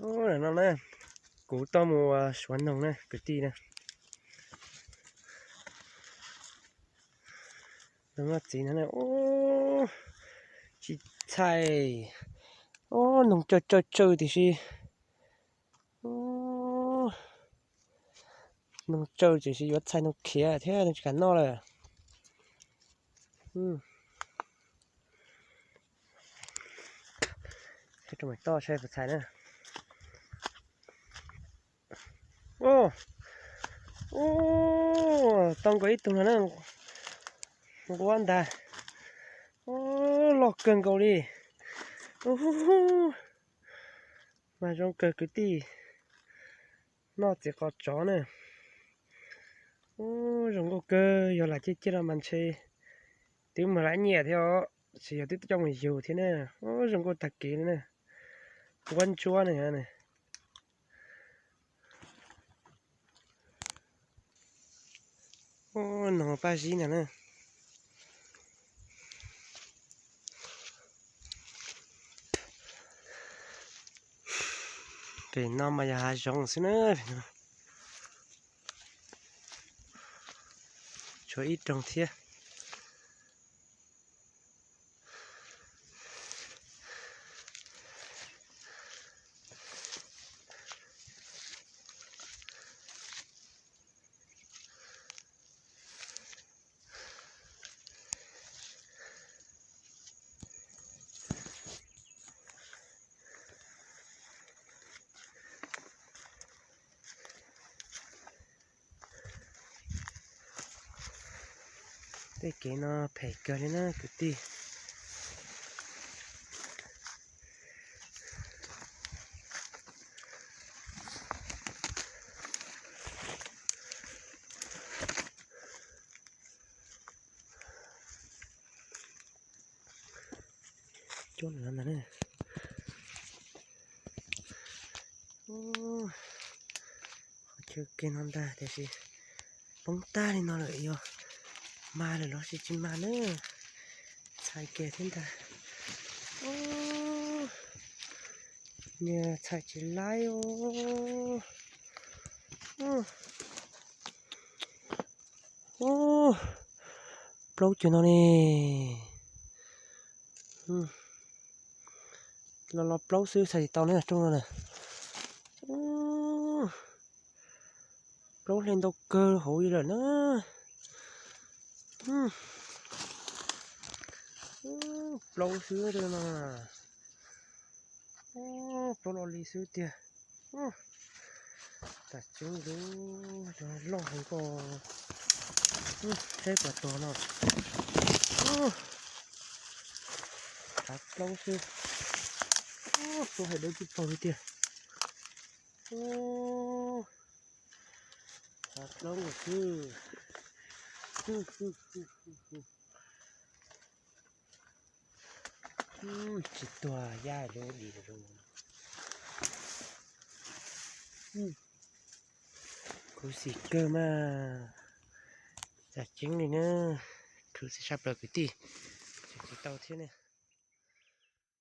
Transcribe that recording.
Ub, no na, kuv tuaj mus suav noog na kwv tij na. Noog noj txiv no na, ub, tsis txhais, ub, noog tsawg tsawg tsawg tiam sis, ub, noog tsawg tiam sis yuav txhais noog khiav thiab tsis kam noj lawm. Toj saib puas txhais na. Ub, tau nkaus ib tug no na, nquab ntag. Ub, loj kawg nkaus li. Ub, mas zoo kawg kwv tij, noj txiv qos tsov na. Ub, zoo nkauj kawg, yog lam ciaj ciaj no mas ntshe twb muag lawv nyiaj thiab os, tsis yog twb coj mus yug thiab na. Ub, zoo nkauj tag kev li na. Nquab ntsuab ne. Ub, noog paj zib ntag na. Pem no mas yog hav zoov xwb na. Tshuav ib rooj thiab. Tej kev no phem kawg li na kwv tij. Cuab lawm ntag na. Qhov chaw kiag no ntag tiam sis poob tag li no lawm, yog mag lawm los sis tsis mag na. Txhais kiag thiab ntag. Niag txhais tsis laib os. Ub, plaub cag no ne. Los los plaub xwb txhais tsis tau ne rooj no na. Plaub hle ntau kawg hauv li lawm na. Plaub xwb no. Plaub lo li xwb tiag. Tam tseeb lub cov loj heev ko. Saib puas tuag no. Tshav plaub xwb. Plaub hais dawb tib paug li tiag. Tshav plaub xwb. Tsis tuag yaj lub dim lawm. Khuv xim kawg mas. Tam tseeb li na. Khuv xim saj plaws kwv tij. Tseem tsis tau thiab ne.